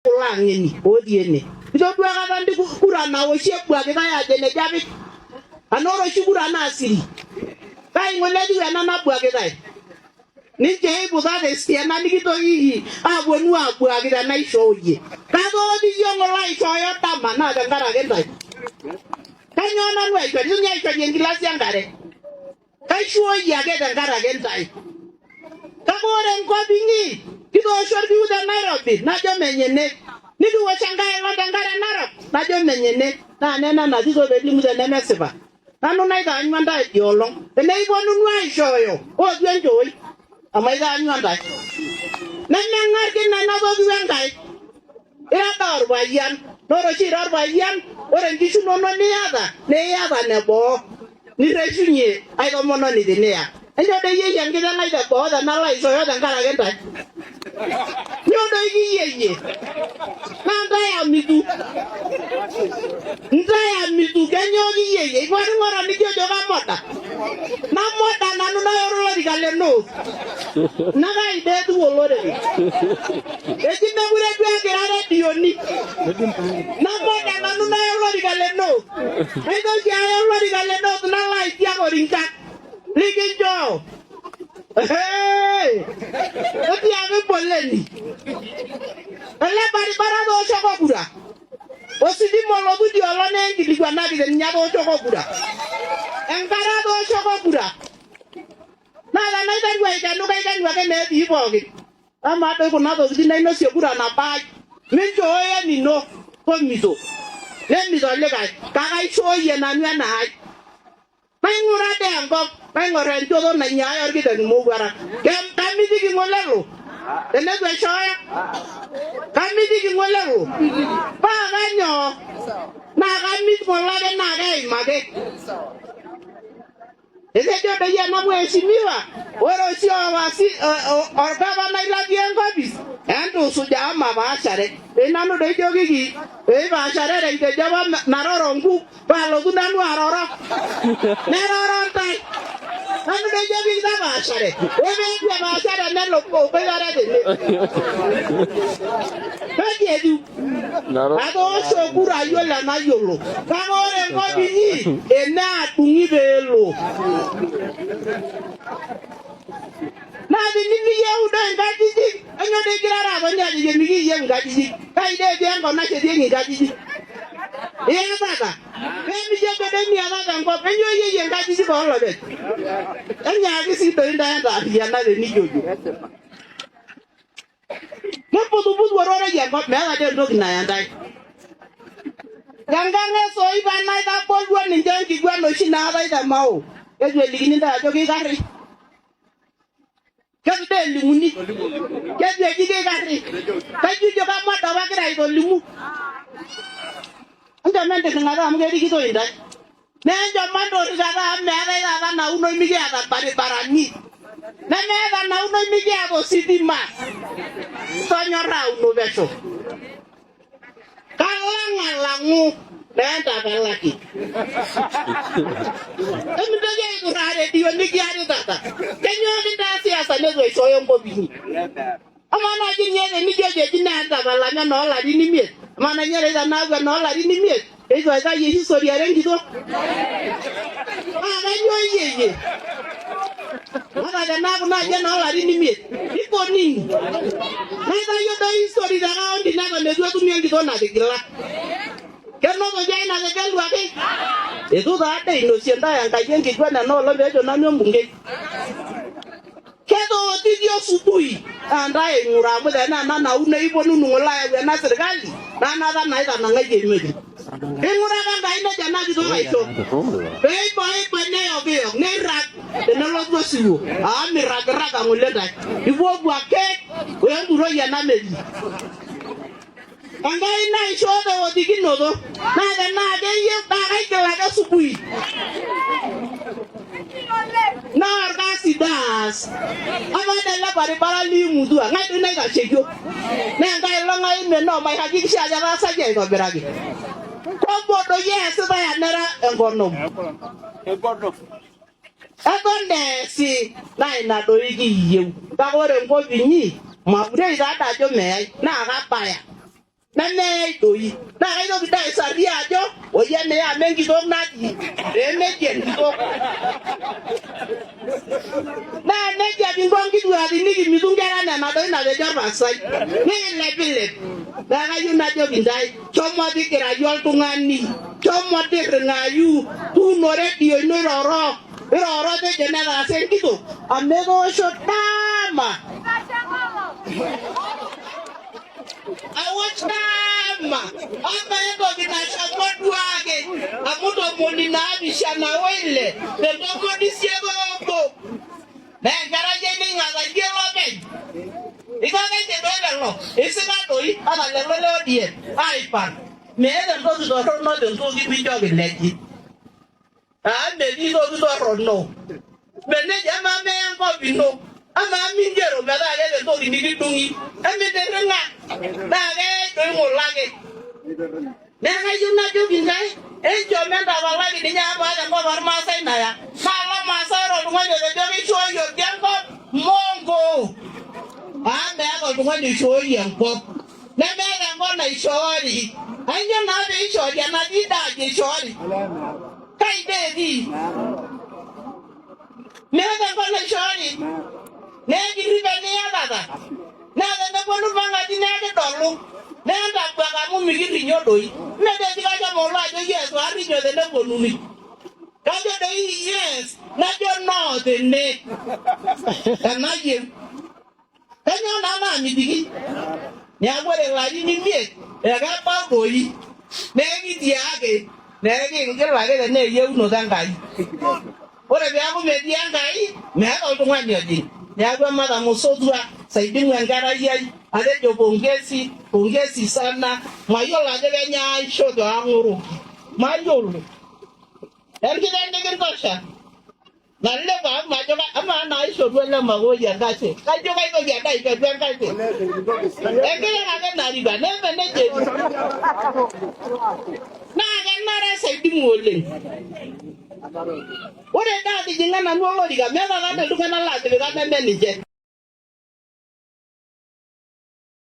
Kulo ang'eni otii ene. Itodua aikata nti kura naoshi ebuakitai ajo eneja apik? Anaa ore oshi kura naa siri. Kai ng'ole etiu ena nabuakitai? Ninche eiputata esiana nikintokiki apuonu abuaki tenaishooyie. Kake ootiyie ng'ole aishooyo dama naa tenkaraki intae. Kainyoo nanu aishori? Eitu ninye aishori enkilasi enkare. Kaishooyie ake tenkaraki intae. Kake ore enkop inyi, kitoosho orkiu te Nairobi, najo menyene. Nikiwosh enkae olong te nkare Narok, najo menyene. Naa nena natito pelimu tenemesipa. Nanu naitaanyua ntae idia olong. Teneiponunu aishooyo, ootu enchooi, amu aitaanyua ntae. Nemeng'ar kina ina toki we Nkai. Ira doi orpayian, naa ore oshi ira orpayian, ore nkishu inonok niata, naa iyata neboo nirreshunye ai tomononi tiniya. Enchoo doi yeyie enkiteng ai teboo tenalo aishooyo tenkaraki intae. Nyoo doi kiyieyie? Naa ntae amitu. Ntae amitu kenyoo kiyieyie? Ing'oring'oro nijojo kamoda. Namoda nanu nayoru olorika le North. Nakai dee etiu olorere. Eji mekure duo egira redioni. Namoda nanu naya olorika le North. Naitoki aya olorika le North nalo aitiak orinka likinchoo. Hey! Etiaki poleni. Ele baribara tooshoko kura. Ositima olotu idia olong naa enkilikwanaki teninye atooshoko kura. Enkare atooshoko kura. Naa tenaiteru aikenu kaikenu ake neetii pookin. Amaa doi kuna tokitin nainosie kura nabo ai? Minchooyo enino tomito, nemit olikae, kake aishooyie nanu enaai. Naing'ura dee enkop, naing'or enchoto nainyiaya orkiteng imowuarak. Kamitiki ng'ole elo teneitu aishooyo? Kamitiki ng'ole elo? Paa kanyoo? Naa kamit ng'ole ake naa keim ake. Etejo doi ena mheshimiwa ore oshi orgavanai latii enkopis entusuj amu mapaashare. Ei nanu doi ijokiki pee ipaasharere kitejo apa naroro nkuk paalotu nanu aroro. Neroro ntae. Nanu doi ijokiki tapaashare. Ore peeku epaashare nelo oboitare tene. Kaji etiu? Atoosho kura ayiolo enayiolo. Kake ore enkop inyi ene adung'i peelo. Naa tinimiyieu doi inkajijik, kainyoo doi igirara atoni ajoki emikiyieu inkajijik? Kai doi etii enkop nashetieki inkajijik? Iyatata. Pemijojo doi miatata enkop, kainyoo iyieyie inkajijik oolopeny? Enyaaki sii doi intae entaarriyiana tenijojo. Niputuputu ororei enkop meeta dii entoki naya ntae. Tenkang esoipan naitabolua ninche enkiguana oshi naatae te Mao. Keitu elikini ntae ajo keikarri? Keitu dii elimuni? Keitu eji keikarri? Kaijo ijo kamoda apa agira aitolimu? Enchom entirring'ata amu kerikitoi intae. Naa enchom entorrikata amu meetae taata naunoi mikiata irbaribarani. Nemeeta naunoi mikiata ositima. Tonyorra auno pesho. Kalang alang'u naa entapalaki. Emintoki aiturraa redioni kiaritata. Kenyoo kintaa siasa neitu aishooyo enkop inyi? Amaa naaji ninye tenijojo eji naa entapalami enoo larin imiet, amaa naaji ninye tenaaku enoo larin imiet, eitu aitayu history ara enkitok? Naa kainyoo iyieyie? Ata tenaaku naaji enoo larin imiet, iko nini? Naitayio doi history te county neton eitu etumi enkitok natigila. Kenotoki ai nategeluaki? Eitu taa dei inosie ntae Enkai enkiguana ena olong peejo nanu embungei. Ketootiki osubuhi naa ntae aing'uraa amu tenaa ena nauno iponunu ng'ole ayau ena sirkali naa nakata naa itanang'aitie emeli. Ing'uraka Enkai nejo ena kitok aisho pee eiboibo neyokiyok neirrag tenelotu osiwuo amu mirragirraga ng'ole ntae. Ipuopuo ake pee enturoi ena meli. Enkai naishoo teotikinoto naa tenaa keyieu naa kaigil ake subuhi naa orkasi doi aas. Amaa doi ele baribara liimutua ng'ae doi naitashekio? Naa enkae olong aimie naa maihakikisha ajo etaasaki aitobiraki. Kobo doi eesitae anera enkonom. Eton eesi naa ina doi kiyieu. Kake ore enkop inyi maurei taadoi ajo meyai naa kabaya. Nemeyai doi. Naa kaitoki doi aisaria ajo oyie miyama enkitok naji pee meji enkitok. Naa nejia kinko nkituak tinikimitu nkera nena doi natejo orpastai. Nikilepilep. Naa kayieu najoki intae shomo tigirayu oltung'ani, shomo tirring'ayu, tuuno redio ino iroro, iroro tejo netaasa enkitok amu etoosho dama. Awosh dama ama entoki nashomo duake amu 17 oile te 81. Naa enkerai ai ning'atayie lopeny. Ikakenye doi lelo, isika doi ata lelo le ODM aipang. Meeta entoki torrono tentoki mincho kileji. Amu metii toki torrono. Meneja amaa meya enkop ino. Amaa mingero metaa keeta entoki nikidung'i. Emitirring'a. Naa keyai doi ng'ole ake. Neeku kayieu najoki intae, enchom entapalaki ninye amu maata enkop ormaasai naya. Naa lomaasai ore oltung'ani otejo keishooyioki enkop, mongo. Amu meeta oltung'ani oishooyie enkop. Nemeeta enkop naishoori. Ainyoo naa pee ishoori enatii daa aji eishoori? Kai daa etii? Meeta enkop naishoori. Naa ekirrip eniyatata. Naa teneponu pang'ati naa ekidolu. Naa entabuak amu mikirrinyo doi. Mme doi eji kashomo olo ajo yes paarrinyo teneponunui. Kajo doi yes najo no tene tenayieu. Kainyoo naa naamitiki? Neaku ore ilarin imiet ekebau doi naa ekitiaaki naa ekingil ake tenaa eyieunoto Enkai. Ore peaku metii Enkai meeta oltung'ani ojing. Neaku ematam osotua saidimu enkerai ai atejo pongesi, pongesi sana, mayiolo ajo kenyoo aisho paang'oroki. Mayiolo. Enkiteng nikintosha. Nalepo amu majo amaa naaishoru ele makoi enkashe. Kajo kaitoki ade aishoru enkashe. Enkiteng ake narika neme nejia etiu. Naa kenare saidimu oleng. Ore daa atijing'a nanu olorika meeta taa iltung'anak laatipika neme ninche.